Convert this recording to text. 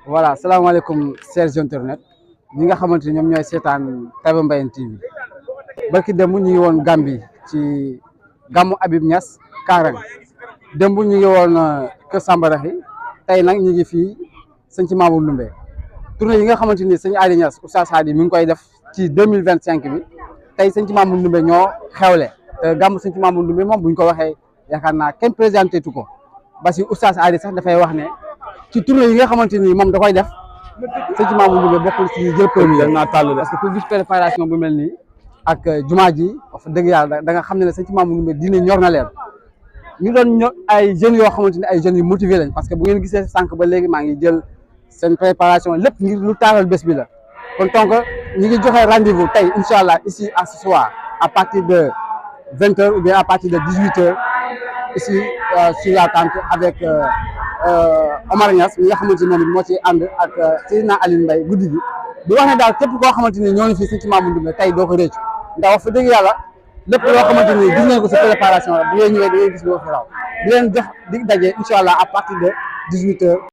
voilà salaamaaleykum chers internautes ñi nga xamante ni ñoom ñooy seetaan Taïba Mbayeen TV barki démb ñu ngi woon Gambie ci gàmmu Habib Niass Karang démb ñu ngi woon Kër Sambaraxi tey nag ñu ngi fii sëñ ci Mamour Ndoumbé tournée yi nga xamante ni sëñ Adi Niass Oustaz Hady mi ngi koy def ci 2025 bi tey sëñ ci Mamour Ndoumbé ñoo xewle te gàmmu sëñ ci Mamour Ndoumbé moom bu ñu ko waxee yaakaar naa kenn présenté tu ko ba si Oustaz Hady sax dafay wax ne ci tournée yi nga xamante ni moom da koy def sëñ ci Mamour Ndoumbé bokkul ci jël premier naa tàll parce que ku gis préparation bu mel nii ak jumaa ji wax dëgg yàlla da nga xam ne sëñ ci Mamour Ndoumbé diine ñor na leen ñu doon ñor ay jeunes yoo xamante ni ay jeunes yu motivé lañ parce que bu ngeen gisee sànq ba léegi maa ngi jël seen préparation lépp ngir lu taaral bés bi la kon donc ñu ngi joxe rendez-vous tey incha allah ici à ce soir à partir de 20h ou bien à partir de 18h ici sur la tente avec Omar Niass mi nga xamante ni moom moo ci ànd ak Seydina Aline Mbaye guddi gi di wax ne daal képp koo xamante ni ñoo ngi fii sëñ ci Mamour Ndoumbé tey doo ko réccu ndax wax fa dëgg yàlla lépp loo xamante ni gis ngeen ko si préparation la bu ngeen ñëwee da ngeen gis loo fi raw di leen jox dig daje incha allah à partir de 18h.